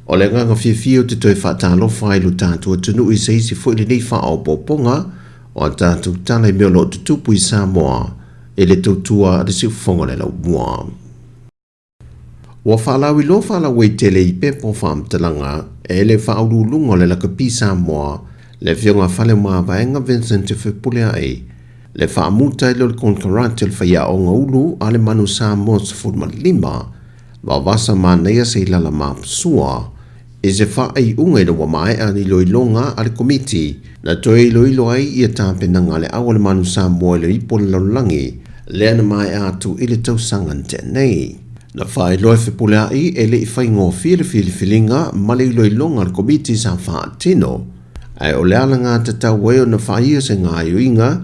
O le agaga fiafia ou te toe faatalofa ai i lo tatou atunuu i se isi foi lenei faaopoopoga o a tatou tala i mea o lo o tutupu i Samoa i le tautua a le siufofoga o le laumua. Ua faalauiloa faalauaitele i pepa o faamatalaga e le Faauluuluga o le Lakapi Samoa, le Afioga a Faleomavaega Vincent Fepuleai, le faamuta ai lea o le konekarate o le faiaoga ulu a le Manu Samoa 15, Vaovasa manaia Seilala Mapusua, i se faaiuga ina ua maea ni iloiloga a le Komiti na toe iloilo ai ia tapenaga a le Au a le Manu Samoa i le Ipu o le Lalolagi lea na maea atu i le tausaga na tea nei. Na faailoa e Fepuleai e le i faigofie le filifiliga ma le iloiloga a le Komiti sa faatino, ae o le alagatatau ai ona faia se gaoioiga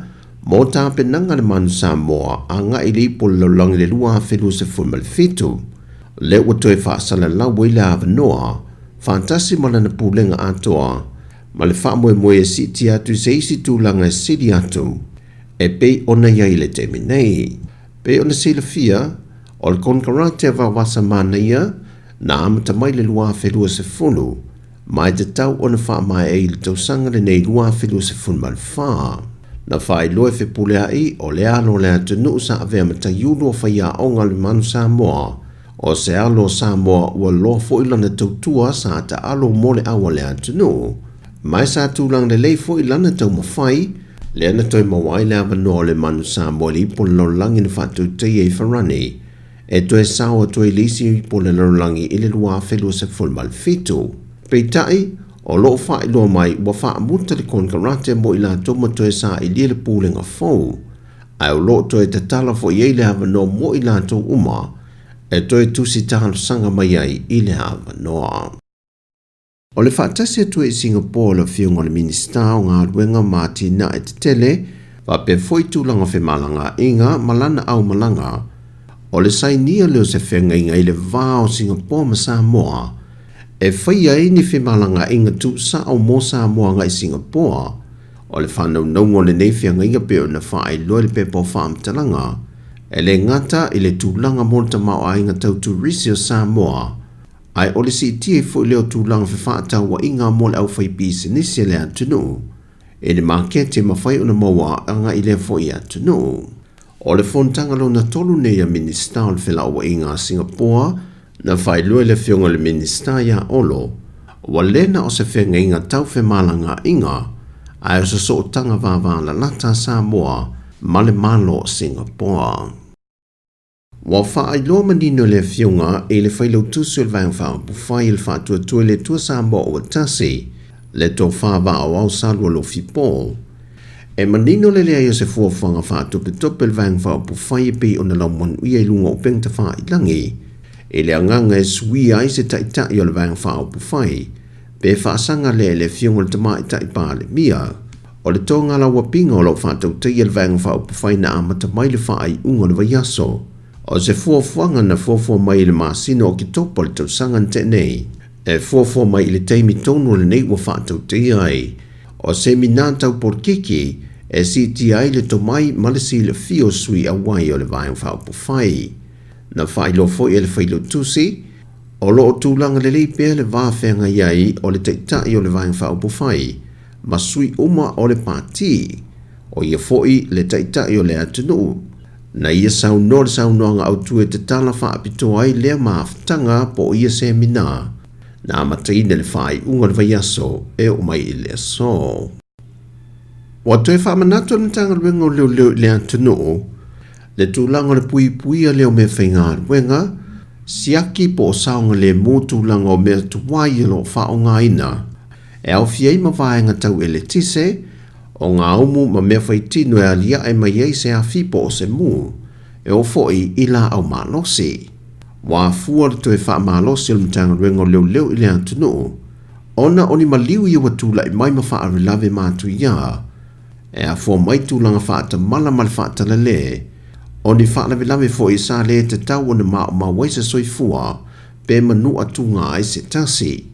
mo tapenaga a le Manu Samoa agai i le Ipu o le Lalolagi i le 2027. Lea ua toe faasalalau ai le avanoa faatasi ma lana pulega atoa ma le faamoemoe e siitia atu i se isi tulaga e sili atu e pei ona i ai i le taimi nei. Pei ona silafia, o le konekarate a Vaovasa Manaia na amata mai i le 2020 ma e tatau ona faamaea i le tausaga lenei 2024. Na faailoa e Fepuleai o le alo o le atunuu sa avea ma taiulu o faiaoga a le Manu Samoa, o se alo o Samoa ua loa foi lana tautua sa taalo mo le au a le atunuu, ma e sa tulaga lelei foi lana taumafai, lea na toe maua ai le avanoa o le Manu Samoa i le ipu o le lalolagi na faatautaia i Farani e toe sao atu ai i le isi ipu o le lalolagi i le 2027. Peitai, o lo o faailoa mai ua faamuta le konekarate mo i latou ma toe sailia le pulega fou, ae o lo o toe tatala foi ai le avanoa mo i latou uma e toe tusi talosaga mai ai i le avanoa. O le faatasi atu ai i Singapore o le Afioga i le Minisita o Galuega ma Atinae Tetele faapea foi tulaga femalagaaiga ma lana aumalaga, o le sainia lea o se feagaiga i le va o Singapore ma Samoa e faia ai ni femalagaaiga tuusao mo Samoa agai Singapore. O le faanaunauga o lenei feagaiga pei ona faailoa i le pepa o faamatalaga, e le gata i le tulaga mo le tamaoaiga tau turisi o Samoa, ae o le siitia ai foi lea o tulaga fefaatauaiga mo le aufaipisinisi a le atunuu i le maketi e mafai ona maua agai i lea foi atunuu. O le fonotaga lona tolu nei a Minisita o le Felauaiga a Singapore na faailoa e le Afioga i le Minisita ia Olo, ua le na o se feagaiga tau femalagaaiga, ae o se sootaga vavalalata a Samoa ma le Malo o Singapore. Ua faailoa manino e le Afioga i le Failautusi o le Vaega Faaupufai i le Faatuatua i le Atua Samoa ua Tasi, le Tofa Vaaoao Salualofi Paul. E manino le leai o se fuafuaga faatopetope a le Vaega Faaupufai e pei ona laumanuia i luga o upega tafailagi, i le agaga e suia ai se Taitai o le Vaega Faaupufai, pe faasaga lea i le Afioga i le Tamaitai Palemia. O le togalauapiga o lo o faatautaia le Vaega Faaupufai na amata mai le faaiuga o le vaiaso. O se fuafuaga na fuafua mai i le masina o Oketopa o le tausaga na tea nei, e fuafua mai i le taimi tonu o lenei ua faatautaia ai. O semina tau polokiki e siitia ai le tomai ma le silafia o sui auai o le Vaega Faaupufai. Na faailoa foi e le Failautusi, o lo o tulaga lelei pea le va feagai ai o le Taitai o le Vaega Faaupufai ma sui uma o le Pati, o ia foi le Taitai o le atunuu. Na ia saunoa le saunoaga autu e tatala faapitoa ai lea mafutaga po o ia semina na amataina i le faaiuga o le vaiaso e oo mai i le aso. Ua toe faamanatu e le Matagaluega o Leoleo i le atunuu le tulaga o le puipuia lea o meafaigaluega, siaki po o saogalemu tulaga o mea tuai o lo o faaaogaina e aofia ai ma vaega tau eletise, o gaumu ma mea faitino e aliae mai ai se afi po o se mu, e oo foi i laau malosi. Ua afua le toe faamalosi o le Matagaluega o Leoleo i le atunuu ona o ni maliu ia ua tulai mai ma faalavelave matuia e afua mai tulaga faatamala ma le faatalale, o ni faalavelave foi sa le tatau ona maumau ai se soifua pe manua tuga ai se tasi.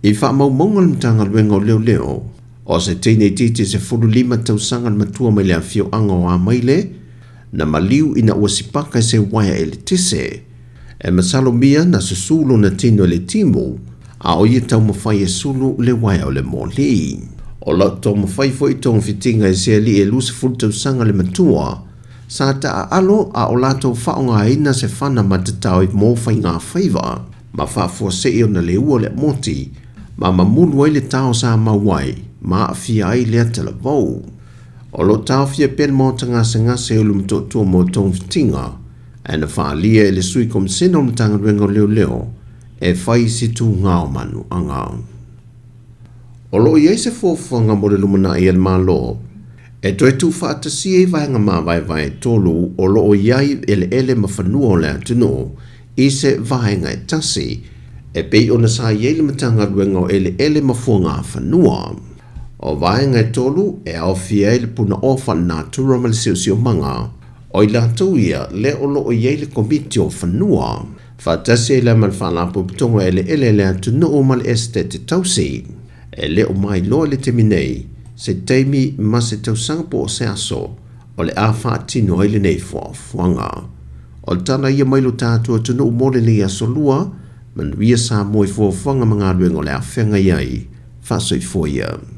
I faamaumauga a le Matagaluega o Leoleo, o se teine itiiti 15 tausaga le matua mai le afioaga o Amaile, na maliu ina ua sipaka i se uaea eletise. E masalomia na susu lona tino i le timu, a o ia taumafai e sulu le uaea o le moli. O lo o taumafai foi togafitiga i se alii e 20 tausaga le matua, sa taaalo a o latou faaaogaina se fana matatao mo faigafaiva ma faafuasei ona leua le moti ma mamulu ai le tao sa mau ai ma aafia ai lea talavou. O lo o taofia pea le maota gasegase o le Motootua mo togafitiga, ae na faaalia e le Sui Komisena o le Matagaluega o Leoleo e fai se tuga o manuaga. O lo o i ai se fuafuaga mo le lumanai a le Malo e toe tuufaatasia ai vaega mavaevae e tolu o lo o i ai eleele ma fanua o le atunuu i se vaega e tasi, e pei ona sa i ai le Matagaluega o Eleele ma Fuagafanua. O vaega e tolu e aofia ai le punaoa faalenatura ma le siosiomaga, o i latou ia lea o lo o i ai le Komiti o Fanua, faatasi ai la ma le Faalapotopotoga Eleele a le Atunuu ma le Esetete Tausi. E le o mailoa i le taimi nei se taimi ma se tausaga po o se aso o le a faatino ai lenei fuafuaga. O le tala ia mai lo tatou atunuu mo lenei aso lua, manuia Samoa i fuafuaga ma galuega o le a feagai ai. Faasoifua ia.